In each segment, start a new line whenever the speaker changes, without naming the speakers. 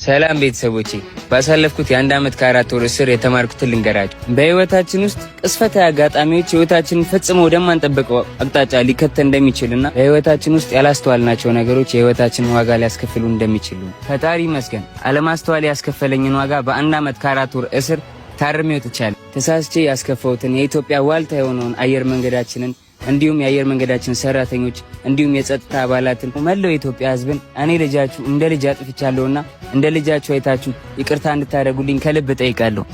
ሰላም ቤተሰቦቼ፣ ባሳለፍኩት የ1 ዓመት ከ4 ወር እስር የተማርኩትን ልንገራችሁ። በህይወታችን ውስጥ ቅጽበታዊ አጋጣሚዎች ህይወታችንን ፈጽሞ ወደማንጠብቀው አቅጣጫ ሊከተን እንደሚችልና በህይወታችን ውስጥ ያላስተዋልናቸው ነገሮች የህይወታችንን ዋጋ ሊያስከፍሉ እንደሚችሉ። ፈጣሪ ይመስገን፣ አለማስተዋል ያስከፈለኝን ዋጋ በ1 ዓመት ከ4 ወር እስር ታርሜ ወጥቻለሁ። ተሳስቼ ያስከፋሁትን የኢትዮጵያ ዋልታ የሆነውን አየር መንገዳችንን፣ እንዲሁም የአየር መንገዳችን ሰራተኞች፣ እንዲሁም የጸጥታ አባላትን፣ መላው የኢትዮጵያ ሕዝብን እኔ ልጃችሁ እንደ ልጅ አጥፍቻለሁና እንደ ልጃችሁ አይታችሁ ይቅርታ እንድታደርጉልኝ ከልብ እጠይቃለሁ።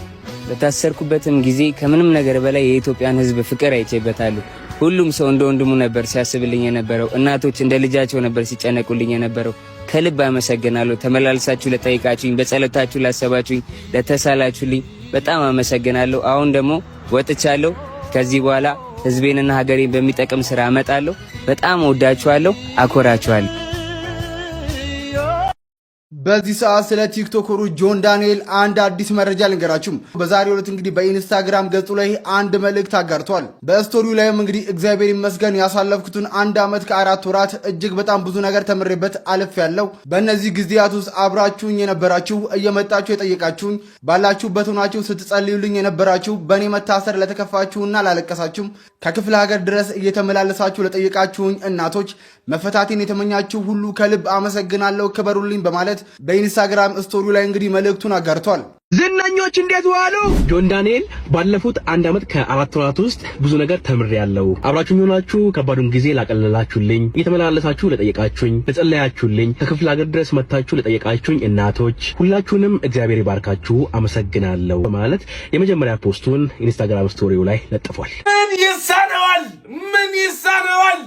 በታሰርኩበትም ጊዜ ከምንም ነገር በላይ የኢትዮጵያን ሕዝብ ፍቅር አይቼበታለሁ። ሁሉም ሰው እንደ ወንድሙ ነበር ሲያስብልኝ የነበረው። እናቶች እንደ ልጃቸው ነበር ሲጨነቁልኝ የነበረው። ከልብ አመሰግናለሁ። ተመላልሳችሁ ለጠይቃችሁኝ፣ በጸሎታችሁ ላሰባችሁኝ፣ ለተሳላችሁልኝ በጣም አመሰግናለሁ። አሁን ደግሞ ወጥቻለሁ። ከዚህ በኋላ ህዝቤንና ሀገሬን በሚጠቅም ስራ እመጣለሁ። በጣም ወዳችኋለሁ፣ አኮራችኋለሁ።
በዚህ ሰዓት ስለ ቲክቶከሩ ጆን ዳንኤል አንድ አዲስ መረጃ ልንገራችሁ። በዛሬው ዕለት እንግዲህ በኢንስታግራም ገጹ ላይ አንድ መልእክት አጋርቷል። በ story ው ላይም እንግዲህ እግዚአብሔር ይመስገን፣ ያሳለፍኩትን 1 ዓመት ከ4 ወራት እጅግ በጣም ብዙ ነገር ተምሬበት አልፌያለሁ። በእነዚህ ጊዜያት ውስጥ አብራችሁኝ የነበራችሁ፣ እየመጣችሁ የጠየቃችሁኝ፣ ባላችሁበት ሆናችሁ ስትጸልዩልኝ የነበራችሁ፣ በእኔ መታሰር ለተከፋችሁና ላለቀሳችሁም፣ ከክፍለ ሀገር ድረስ እየተመላለሳችሁ ለጠየቃችሁኝ እናቶች፣ መፈታቴን የተመኛችሁ ሁሉ ከልብ አመሰግናለሁ፣ ክበሩልኝ በማለት በኢንስታግራም story ላይ እንግዲህ መልእክቱን አጋርቷል።
ዝነኞች እንዴት ዋሉ? ጆን ዳንኤል ባለፉት 1 ዓመት ከ4 ወራት ውስጥ ብዙ ነገር ተምሬያለሁ። አብራችሁኝ ሆናችሁ ከባዱን ጊዜ ላቀለላችሁልኝ፣ እየተመላለሳችሁ ለጠየቃችሁኝ፣ ለጸለያችሁልኝ፣ ከክፍለ ሀገር ድረስ መጥታችሁ ለጠየቃችሁኝ እናቶች ሁላችሁንም እግዚአብሔር ይባርካችሁ፣ አመሰግናለሁ በማለት የመጀመሪያ post ኡን ኢንስታግራም story ው ላይ ለጥፏል።
ምን ይሳነዋል? ምን ይሳነዋል?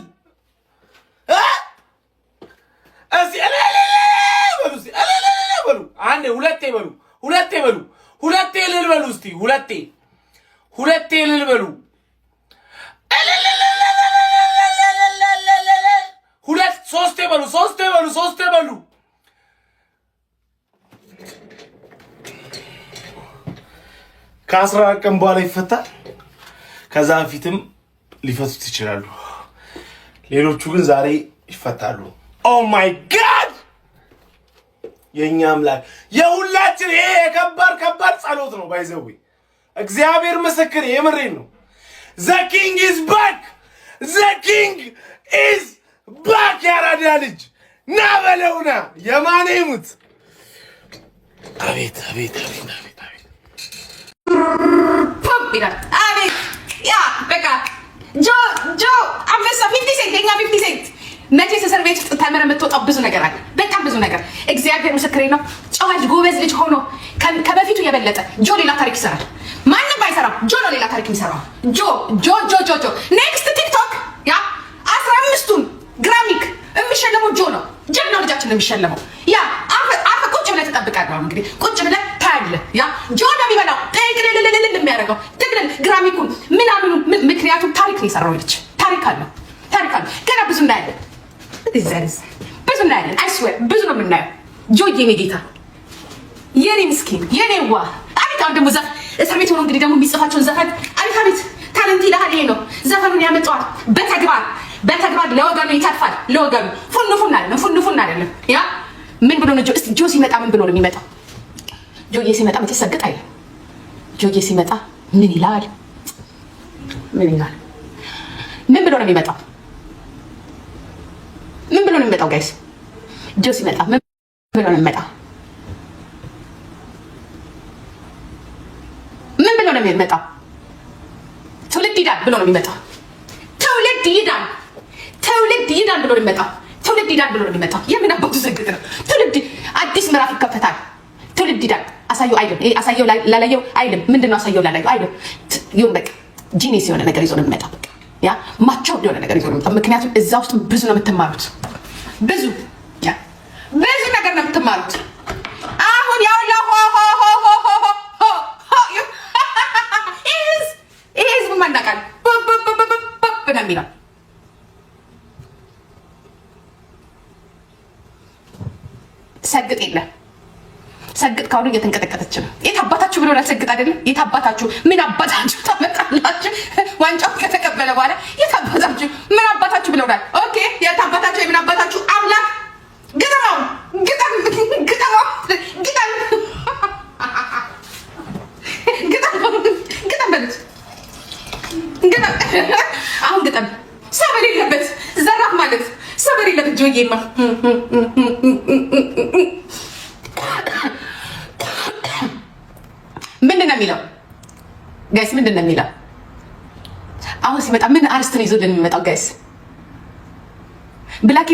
እስቲ እልል በሉ፣ እስቲ እልል በሉ። አንዴ ሁለቴ በሉ፣ ሁለቴ በሉ፣ ሁለቴ እልል በሉ። እስቲ ሁለቴ፣ ሁለቴ እልል በሉ። ሁለት ሶስቴ በሉ፣ ሶስቴ በሉ፣ ሶስቴ በሉ። ከ14 ቀን በኋላ ይፈታል። ከዛ በፊትም ሊፈቱት ይችላሉ። ሌሎቹ ግን ዛሬ ይፈታሉ። Oh my God፣ የእኛ አምላክ የሁላችን ይሄ የከባድ ከባድ ጸሎት ነው። By the way፣ እግዚአብሔር ምስክር የምሬን ነው። The king is back፣ the king is back። ያራዳ ልጅ ና በለውና የማን ይሙት። አቤት አቤት አቤት አቤት አቤት።
ይላል። አቤት yeah፣ በቃ ጆ ጆ አንበሳ 50 Cent፣ የኛ 50 Cent። መቼስ እስር ቤት ውስጥ ተምረህ የምትወጣው ብዙ ነገር አለ። በጣም ብዙ ነገር። እግዚአብሔር ምስክሬ ነው። ጨዋ ልጅ፣ ጎበዝ ልጅ ሆኖ ከበፊቱ የበለጠ ጆ ሌላ ታሪክ ይሰራል። ማንም ባይሰራም ጆ ነው ሌላ ታሪክ የሚሰራው። ጆ ጆ ጆ ጆ ጆ next ቲክቶክ yeah 15ቱን ግራሚክ የሚሸለመው ጆ ነው። ጀግናው ልጃችን ነው የሚሸለመው። Yeah፣ አፈ ቁጭ ብለህ ትጠብቃለህ። አሁን እንግዲህ ቁጭ ብለህ ታያለህ። Yeah፣ ጆ ነው የሚበላው፣ ጥቅልልልልል የሚያደርገው ጥቅልል ግራሚኩን ምናምኑ። ምክንያቱም ታሪክ ነው የሰራው ልጅ፣ ታሪክ አለው፣ ታሪክ አለው። ገና ብዙ እናያለን፣ ብዙ እናያለን። I swear ብዙ ነው የምናየው። ጆ የኔ ጌታ፣ የኔ ምስኪን፣ የኔ ዋ አቤት። አሁን ደግሞ እስር ቤት ሆኖ እንግዲህ ደግሞ የሚጽፋቸውን ዘፈን አቤት አቤት፣ talent ይልሃል። ይሄ ነው፣ ዘፈኑን ያመጣዋል። በተግባር በተግባር ለወገኑ ይተርፋል። ለወገኑ ፉን ፉን አይደለም፣ ፉን ፉን አይደለም። Yeah፣ ምን ብሎ ነው ጆ? እስቲ ጆ ሲመጣ ምን ብሎ ነው የሚመጣው? ጆዬ ሲመጣ መቼ ሰግጥ አይልም። ጆዬ ሲመጣ ምን ይላል? ምን ይላል? ምን ብሎ ነው የሚመጣው? ምን ብሎ ነው የሚመጣው? Guys፣ ጆ ሲመጣ ምን ብሎ ነው የሚመጣው? ምን ብሎ ነው የሚመጣው? ትውልድ ይዳን ብሎ ነው የሚመጣው። ትውልድ ይዳን፣ ትውልድ ይዳን ብሎ ነው የሚመጣው። ትውልድ ይዳን ብሎ ነው የሚመጣው። የምን አባቱ ሰግጥ ነው? ትውልድ አዲስ ምዕራፍ ይከፈታል። ትውልድ ይዳን። አሳየው አይልም። አሳየው ላላየው አይልም። ምንድን ነው አሳየው ላላየው አይልም። ይሁን በቃ genius የሆነ ነገር ይዞ ነው የሚመጣው። በቃ yeah፣ mature የሆነ ነገር ይዞ ነው የሚመጣው። ምክንያቱም እዛ ውስጥ ብዙ ነው የምትማሩት። ብዙ yeah፣ ብዙ ነገር ነው የምትማሩት። አሁን ያው ሆ ሆ ሆ ሆ ሆ ሆ ሆ ይሄ ህዝብ ማናቃል ነው የሚለው። ሰግጥ የለም። ሰግጥ ካሁኑ እየተንቀጠቀጠች ነው። የት አባታችሁ ብሎ ሰግጥ አይደለም። የት አባታችሁ፣ ምን አባታችሁ ታመጣላችሁ? ዋንጫው ከተቀበለ በኋላ የት አባታችሁ፣ ምን አባታችሁ ብለውናል። Okay፣ የት አባታችሁ፣ የምን አባታችሁ አምላክ፣ ግጠማው፣ ግጠም፣ ግጠማው፣ ግጠም። ግጠም፣ አሁን ግጠም። ሰው በሌለበት ዘራፍ ማለት ሰው በሌለበት ጆዬማ። ምንድን ነው የሚለው guys? ምንድን ነው የሚለው? አሁን ሲመጣ ምን አርስት ነው ይዞልን የሚመጣው guys? ብላክ